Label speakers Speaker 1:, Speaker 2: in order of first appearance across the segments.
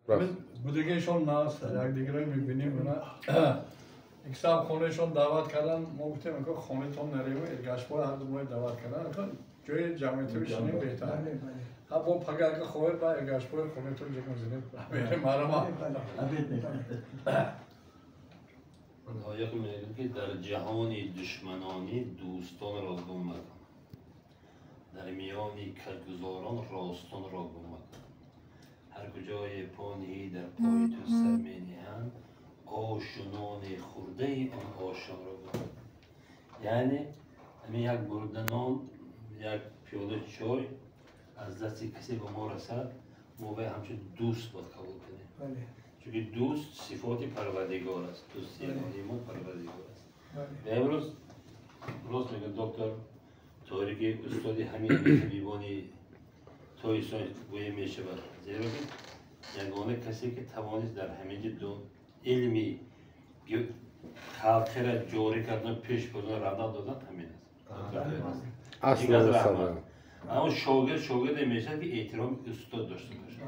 Speaker 1: Будагиашон наст, якдигаро мебинем. Иксаб хонаашон даъват кардан, мо гуфтем, хонатон нареву, Эргашбой ҳарду мои даъват кардан, ҷои ҷамъиятӣ бишинем беҳтар. Ҳа, бо пага ака хоҳед, ба Эргашбой хонатон ҷиқ мезанем. Мерем марама.
Speaker 2: Лоиқ мегӯяд, ки дар ҷаҳони душманонӣ дӯстонро гум макун, дар миёни кадгузорон ростонро гум макун. Ҳар куҷое по ниҳӣ, дар пои ту сар мениҳанд, ошу нони хӯрдаи он ошонро гум макун. Яъне ҳамин як бурда нон, як пиёла чой аз дасти касе ба мо расад, мо вай ҳамчун дӯст бояд қабул кунем, чунки дӯст сифоти Парвардигор аст, дӯсти мо Парвардигор аст. Ва имрӯз рост мегӯяд доктор Тоҳире, ки устоди ҳамин табибони Тоисон гӯя мешавад, зеро ки ягона касе, ки тавонист дар ҳамин ҷо илми халқира ҷорӣ кардан, пеш бурдан, равнақ додан, ҳамин аст. Аммо шогирд шогирде мешавад, ки эҳтироми устод дошта бошад.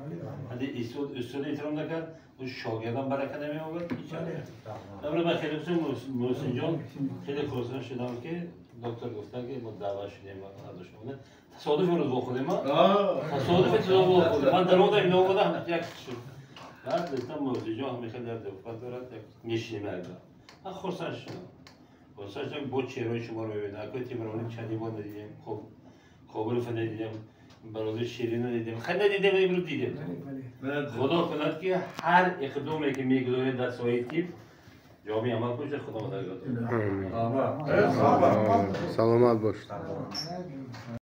Speaker 2: Ҳади устод эҳтиром накард, ӯ шогирдам барака намеовард. Имрӯз ман хеле Муҳсинҷон, хеле хурсанд шудам, ки доктор гуфтанд, ки мо даъват шудем. Тасодуф имрӯз вохӯрдем, тасодуф вохӯрдем. Ман даромадам, ино омадам, як шуд. Баъд гуфтам, Муҳсинҷон ҳам хеле дар духбат дорад, як мешинем якда. Ман хурсанд шудам, хурсанд шудам, бо чеҳраи шуморо мебинам. Акои Темуровни чандин бор надидем, хоб Кобилова надидем, бародари Ширина надидем, хеле надидем, имрӯз дидем. Худо кунад, ки ҳар иқдоме, ки мегузоред дар соҳаи тиб, ҷомеи амал бошад. Худо мададгор.
Speaker 3: Саломат бошед.